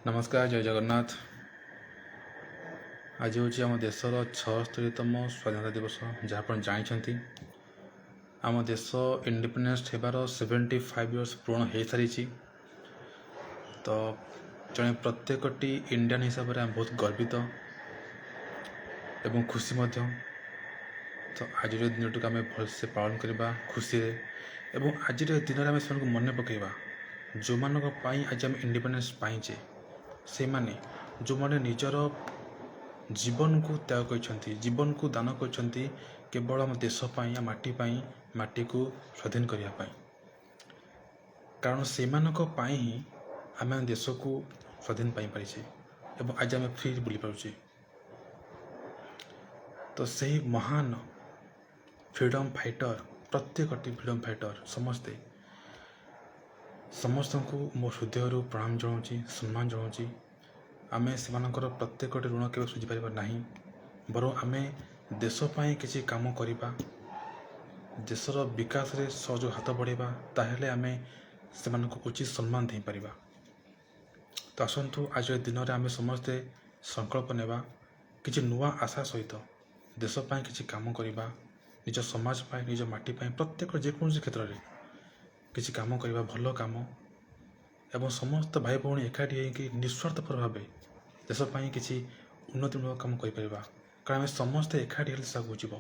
ନମସ୍କାର, ଜୟ ଜଗନ୍ନାଥ। ଆଜି ହେଉଛି ଆମ ଦେଶର 76ତମ ସ୍ୱାଧୀନତା ଦିବସ, ଯାହା ଆପଣ ଜାଣିଛନ୍ତି। ଆମ ଦେଶ ଇଣ୍ଡିପେଣ୍ଡେନ୍ସ ହେବାର 75 ଇୟର୍ସ ପୂରଣ ହୋଇସାରିଛି। ତ ଜଣେ ପ୍ରତ୍ୟେକଟି ଇଣ୍ଡିଆନ୍ ହିସାବରେ ଆମେ ବହୁତ ଗର୍ବିତ ଏବଂ ଖୁସି ମଧ୍ୟ। ତ ଆଜିର ଦିନଟିକୁ ଆମେ ଭଲସେ ପାଳନ କରିବା ଖୁସିରେ ଏବଂ ଆଜିର ଏ ଦିନରେ ଆମେ ସେମାନଙ୍କୁ ମନେ ପକାଇବା, ଯେଉଁମାନଙ୍କ ପାଇଁ ଆଜି ଆମେ ଇଣ୍ଡିପେଣ୍ଡେନ୍ସ ପାଇଛେ। ସେମାନେ ଯେଉଁମାନେ ନିଜର ଜୀବନକୁ ତ୍ୟାଗ କରିଛନ୍ତି, ଜୀବନକୁ ଦାନ କରିଛନ୍ତି, କେବଳ ଆମ ଦେଶ ପାଇଁ, ଆମ ମାଟି ପାଇଁ, ମାଟିକୁ ସ୍ୱାଧୀନ କରିବା ପାଇଁ। କାରଣ ସେମାନଙ୍କ ପାଇଁ ହିଁ ଆମେ ଆମ ଦେଶକୁ ସ୍ୱାଧୀନ ପାଇପାରିଛେ ଏବଂ ଆଜି ଆମେ ଫ୍ରି ବୁଲିପାରୁଛେ। ତ ସେହି ମହାନ ଫ୍ରିଡ଼ମ୍ ଫାଇଟର, ପ୍ରତ୍ୟେକଟି ଫ୍ରିଡ଼ମ୍ ଫାଇଟର ସମସ୍ତେ, ସମସ୍ତଙ୍କୁ ମୋ ହୃଦୟରୁ ପ୍ରଣାମ ଜଣାଉଛି, ସମ୍ମାନ ଜଣାଉଛି। ଆମେ ସେମାନଙ୍କର ପ୍ରତ୍ୟେକଟି ଋଣ କେବେ ଶୁଝିପାରିବା ନାହିଁ। ବରଂ ଆମେ ଦେଶ ପାଇଁ କିଛି କାମ କରିବା, ଦେଶର ବିକାଶରେ ସହଯୋଗ ହାତ ବଢ଼ାଇବା, ତାହେଲେ ଆମେ ସେମାନଙ୍କୁ ଉଚିତ ସମ୍ମାନ ଦେଇପାରିବା। ତ ଆସନ୍ତୁ, ଆଜିର ଦିନରେ ଆମେ ସମସ୍ତେ ସଂକଳ୍ପ ନେବା, କିଛି ନୂଆ ଆଶା ସହିତ ଦେଶ ପାଇଁ କିଛି କାମ କରିବା, ନିଜ ସମାଜ ପାଇଁ, ନିଜ ମାଟି ପାଇଁ, ପ୍ରତ୍ୟେକ ଯେକୌଣସି କ୍ଷେତ୍ରରେ କିଛି କାମ କରିବା, ଭଲ କାମ, ଏବଂ ସମସ୍ତ ଭାଇ ଭଉଣୀ ଏକାଠି ହେଇକି ନିସ୍ୱାର୍ଥପର ଭାବେ ଦେଶ ପାଇଁ କିଛି ଉନ୍ନତିମୂଳକ କାମ କରିପାରିବା। କାରଣ ଆମେ ସମସ୍ତେ ଏକାଠି ହେଲେ ଦେଶ ଆଗକୁ ଯିବ।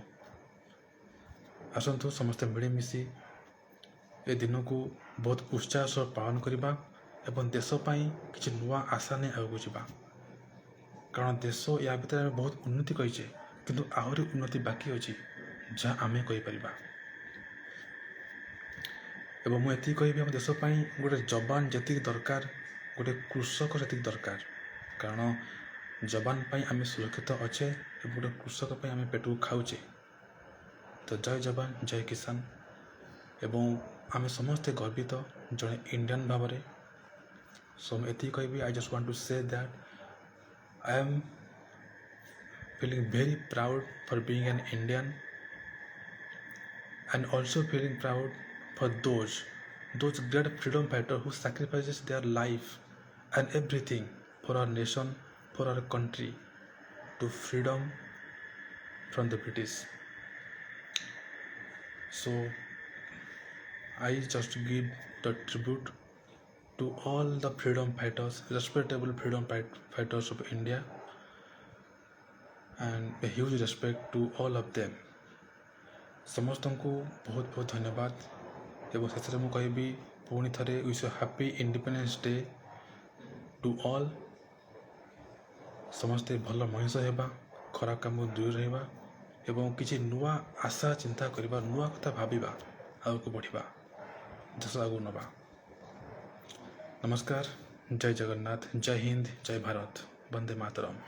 ଆସନ୍ତୁ, ସମସ୍ତେ ମିଳିମିଶି ଏ ଦିନକୁ ବହୁତ ଉତ୍ସାହ ସହ ପାଳନ କରିବା ଏବଂ ଦେଶ ପାଇଁ କିଛି ନୂଆ ଆଶା ନେଇ ଆଗକୁ ଯିବା। କାରଣ ଦେଶ ୟା ଭିତରେ ଆମେ ବହୁତ ଉନ୍ନତି କରିଛେ, କିନ୍ତୁ ଆହୁରି ଉନ୍ନତି ବାକି ଅଛି, ଯାହା ଆମେ କରିପାରିବା। ଏବଂ ମୁଁ ଏତିକି କହିବି, ଆମ ଦେଶ ପାଇଁ ଗୋଟେ ଯବାନ ଯେତିକି ଦରକାର, ଗୋଟେ କୃଷକ ସେତିକି ଦରକାର। କାରଣ ଯବାନ ପାଇଁ ଆମେ ସୁରକ୍ଷିତ ଅଛେ ଏବଂ ଗୋଟେ କୃଷକ ପାଇଁ ଆମେ ପେଟକୁ ଖାଉଛେ। ତ ଜୟ ଯବାନ, ଜୟ କିଷାନ। ଏବଂ ଆମେ ସମସ୍ତେ ଗର୍ବିତ ଜଣେ ଇଣ୍ଡିଆନ୍ ଭାବରେ। ସୋ ମୁଁ ଏତିକି କହିବି, I just want to say that I am feeling very proud for being an Indian and also feeling proud for those great freedom fighters who sacrifices their life and everything for our nation, for our country, to freedom from the British. So I just give the tribute to all the freedom fighters, respectable freedom fighters of India, and a huge respect to all of them. ସମସ୍ତଙ୍କୁ ବହୁତ ବହୁତ ଧନ୍ୟବାଦ। ଏବଂ ଶେଷରେ ମୁଁ କହିବି ପୁଣି ଥରେ, wish happy Independence Day to all. ସମସ୍ତେ ଭଲ ମଣିଷ ହେବା, ଖରାପ କାମରୁ ଦୂର ରହିବା ଏବଂ କିଛି ନୂଆ ଆଶା ଚିନ୍ତା କରିବା, ନୂଆ କଥା ଭାବିବା, ଆଗକୁ ବଢ଼ିବା, ଦେଶ ଆଗକୁ ନେବା। ନମସ୍କାର, ଜୟ ଜଗନ୍ନାଥ, ଜୟ ହିନ୍ଦ, ଜୟ ଭାରତ, ବନ୍ଦେ ମାତରମ୍।